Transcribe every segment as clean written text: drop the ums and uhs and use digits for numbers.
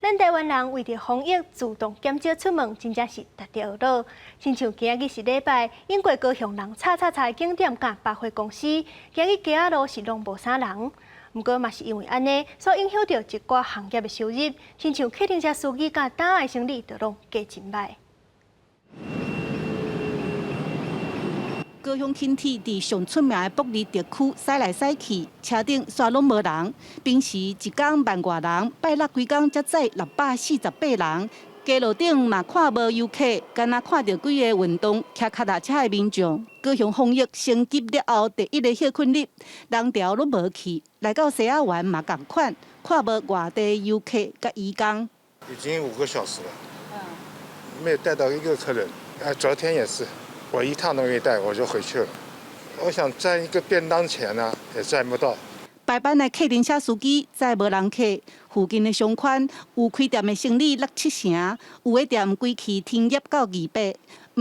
咱臺灣人為著防疫自動減少出門，真正是值得學囉。親像今仔日是禮拜，經過高雄人吵吵吵的景點佮百貨公司，今日街仔路是攏無啥人。毋過嘛是因為按呢，所影響著一寡行業的收入，親像客廳車司機佮擔仔的生理就攏過真䆀。高雄輕鐵佇上出名的埔里特區駛來駛去，車頂煞攏無人。平時一工萬外人，拜六規工才載648人。街路頂嘛看無遊客，干焦看著幾个運動騎跤踏車的民眾。高雄防疫升級了後，第一个歇睏日，人潮攏無去，來到西仔灣嘛仝款，看無外地遊客佮移工。已經5個小時了，沒有帶到一個客人。啊，昨天也是。我一趟都沒帶，我就回去了。我想賺一個便當錢呢，也賺不到。排班的客運車司機載無人客，附近的商圈有開店的生意六七成，有的店規氣停業到二八。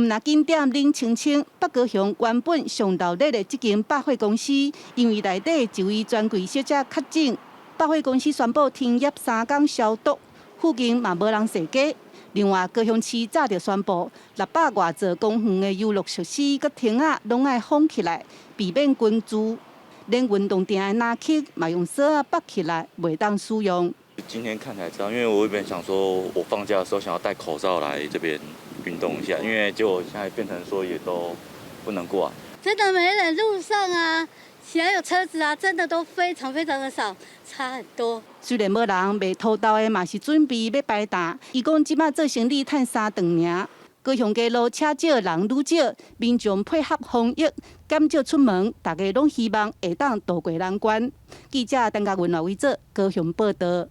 毋但景點冷清清，北高雄原本上鬧熱的這間百貨公司，因為內底一位專櫃小姐確診，百貨公司宣布停業3工消毒，附近嘛無人踅街。另外，高雄市早就宣布，600外座公園的遊樂設施佮亭仔攏愛封起來，避免群聚。連運動場的籃球嘛用索仔縛起來，袂當使用。今天看才知道，因為我原本想說，我放假的時候想要戴口罩來這邊運動一下，因為結果現在變成說也都不能過。真的沒人，路上啊，還有車子啊，真的都非常非常的少，差很多。雖然無人賣土豆的嘛是準備欲擺檔，伊講這擺做生理趁三頓爾。高雄街路車少人愈少，民眾配合防疫，減少出門，大家攏希望會當渡過難關。記者陳嘉文、羅偉哲高雄報導。